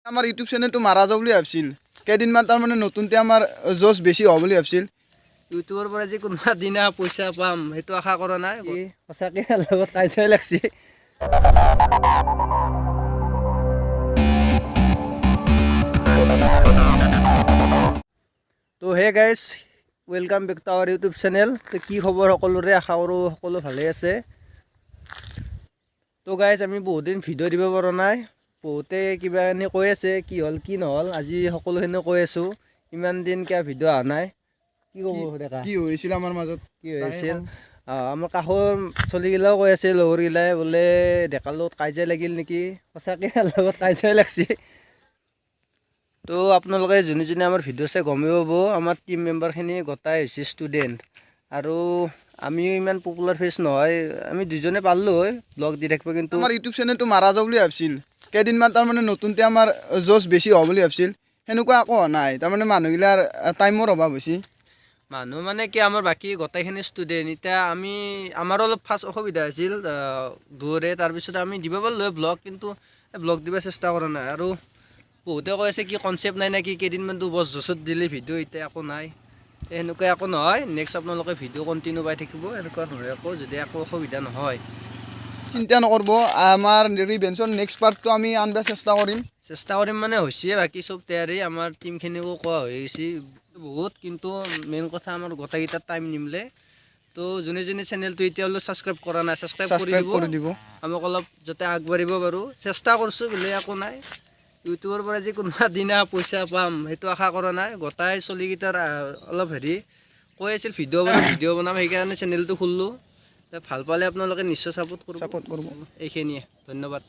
আমাৰ ইউটিউব চেনেলটো মাৰা যাব বুলি ভাবছিল কেইদিনমান, তাৰমানে নতুনতে আমাৰ জোচ বেছি হ'ব বুলি ভাবছিল। ইউটিউবৰ পৰা যে কোনোবা দিনা পইচা পাম, সেইটো আশা কৰা নাই। সঁচাকৈ লগত কাজিয়া লাগছে। তো hey guys, welcome back to our YouTube channel. তো কি খবৰ সকলোৰে? আশা কৰোঁ সকলো ভালেই আছে। তো গাইজ, আমি বহুত দিন ভিডিঅ' দিব পৰা নাই। বহুতে কিবা এনে কৈ আছে, কি হ'ল কি নহ'ল। আজি সকলোখিনি কৈ আছোঁ, ইমান দিন কিয় ভিডিঅ' অহা নাই। কি ক'ব ডেকা? কি হৈছিল আমাৰ মাজত? কি হৈছিল? আমাৰ কাষৰ চলিগিলাও কৈ আছে, লগৰগিলাই বোলে ডেকাৰ লগত কাজিয়া লাগিল নেকি। সঁচাকৈ লগত কাজিয়া লাগছে। তো আপোনালোকে যোনে যোনে আমাৰ ভিডিঅ' চাই গমেই পাব, আমাৰ টিম মেম্বাৰখিনি গোটাই হৈছে ষ্টুডেণ্ট আৰু আমিও ইমান পপুলাৰ ফেচ নহয়। আমি দুজনে পাৰিলোঁ হয় ব্লগ দি থাকিব, কিন্তু আমাৰ ইউটিউব চেনেলটো মাৰা যাব বুলি ভাবছিল কেইদিনমান, তাৰমানে নতুনতে আমাৰ জোচ বেছি হ'ব বুলি ভাবছিল। সেনেকুৱা একো হোৱা নাই। তাৰমানে মানুহগিলাৰ টাইমৰ অভাৱ হৈছে। মানুহ মানে কি, আমাৰ বাকী গোটেইখিনি ষ্টুডেণ্ট। এতিয়া আমি আমাৰো অলপ ফাৰ্ষ্ট অসুবিধা হৈছিল দূৰে। তাৰপিছত আমি দিব পাৰিলোঁ হয় ব্লগ, কিন্তু ব্লগ দিব চেষ্টা কৰা নাই। আৰু বহুতে কৈ আছে কি কনচেপ্ট নাই নেকি, কেইদিনমানতো বছ জোচত দিলে ভিডিঅ', এতিয়া একো নাই। এই সেনেকুৱা একো নহয়। নেক্সট আপোনালোকে ভিডিঅ' কণ্টিনিউ পাই থাকিব, এনেকুৱা নহয় একো, যদি একো অসুবিধা নহয়। চিন্তা নকৰিব, আমাৰ ৰিভেঞ্চৰ নেক্সট পাৰ্টটো আমি আনিব চেষ্টা কৰিম। চেষ্টা কৰিম মানে হৈছে, বাকী চব তৈয়াৰী। আমাৰ টিমখিনিকো কোৱা হৈ গৈছে বহুত, কিন্তু মেইন কথা আমাৰ গোটেইকেইটাৰ টাইম নিমিলে। তো যোনে যোনে চেনেলটো এতিয়ালৈ ছাবস্ক্ৰাইব কৰা নাই, ছাবস্ক্ৰাইব কৰি ছাবস্ক্ৰাইব দিব। কৰি দিব। আমাক অলপ যাতে আগবাঢ়িব পাৰোঁ, চেষ্টা কৰিছোঁ। বেলেগ একো নাই। ইউটিউবৰ পৰা যে কোনোবা দিনা পইচা পাম, সেইটো আশা কৰা নাই। গোটাই চলিকেইটাৰ অলপ হেৰি কৈ আছিল, ভিডিঅ' বনাম, ভিডিঅ' বনাম, সেইকাৰণে চেনেলটো খুলিলোঁ। ভাল পালে আপোনালোকে নিশ্চয় ছাপোৰ্ট কৰিব। ছাপোৰ্ট কৰিব। এইখিনিয়ে, ধন্যবাদ।